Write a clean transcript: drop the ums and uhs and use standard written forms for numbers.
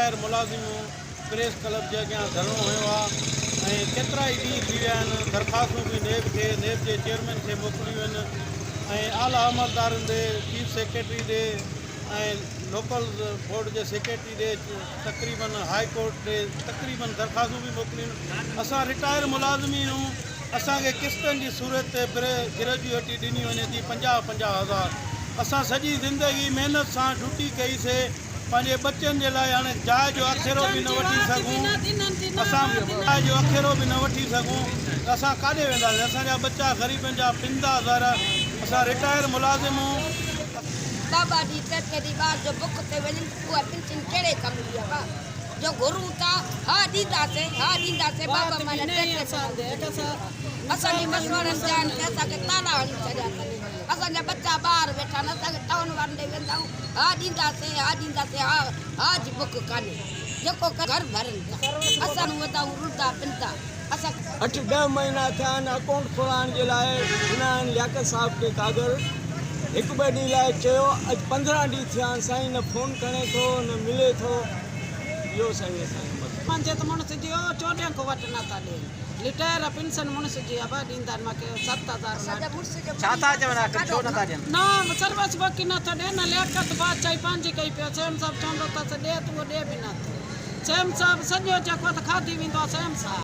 Retire ملازمون press club جي اڳيان ڌرڻو هنيو آ ۽ ڪيترا ئي ڏينهن ٿي ويا آهن درخواستون به نيب کي نيب جي چيئرمين کي موڪليون آهن ۽ اعليٰ عملدارن ڏي چيف سيڪريٽري ڏي ۽ لوڪل بورڊ جي سيڪريٽري ڏي تقريبن هاء ڪورٽ ڏي تقريبن درخواستون به موڪليون آهن اسان رٽائر ملازمين آهيون اسان کي قسطن جي صورت تي گريجوئيٽي ڏني وڃي ٿي 50 50 هزار اسان سڄي زندگي محنت سان ڊيوٽي ڪئي سي پنهنجي ٻچن جي لاء هاڻي جاء جو آکيرو به نه وٺي سگهون اسان جاء جو آکيرو به نه وٺي سگهون ته اسان ڪاڏي وينداسين اسان جا ٻچا غريبن جا پندا زر اسان رٽائر ملازم هون. بابا ڏي ٽي ٽي ڏينهن ٻار جو بک تي وڃن ته اها پنشن ڪهڙي ڪم جي آ جو گهرون ٿا ها ڏينداسين ها ڏينداسين بابا معنيٰ ٽي ٽي مهينا اسان جي مسواڙن جاين تي اسان کي تالا هڻي ڇڏيا اٿن اسان جا ٻچا ٻاهر ويٺا آهن اسان کي ٽائون وارن ڏي ويندا آهيون ها ڏينداسين ها ڏينداسين ها ها جي بک ڪانهي جيڪو گهر ڀرن ٿا اسان وڌائون رلندا پنندا اسان اٺ ڏهه مهينا ٿيا آهن اڪائونٽ کولائڻ جي لاء ڏنا آهن لياقت صاحب کي ڪاڳر هڪ ٻه ڏينهن لاء چيو اڄ 15 ڏينهن ٿيا آهن سائين نه فون کڻي ٿو نه ملي ٿو اهو سائين اسان جو مسئلو. پنهنجي ته مڙس جي او چوڏهن کان وٺ نه ٿا ڏين رٽائر پينشن مڙس جي ابا ڏيندا آهن مان کي 7000 نه ڇا ٿا چون آخر ڇو نه ٿا ڏين. نه سروس باقي نه ٿو ڏي نه لياقت بادشاهي پنهنجي ڪئي پيو سيم صاحب چوندو اٿس ڏي ته اهو ڏي به نه ٿو سيم صاحب سڄو جيڪو ته کاڌي ويندو آهي سيم صاحب.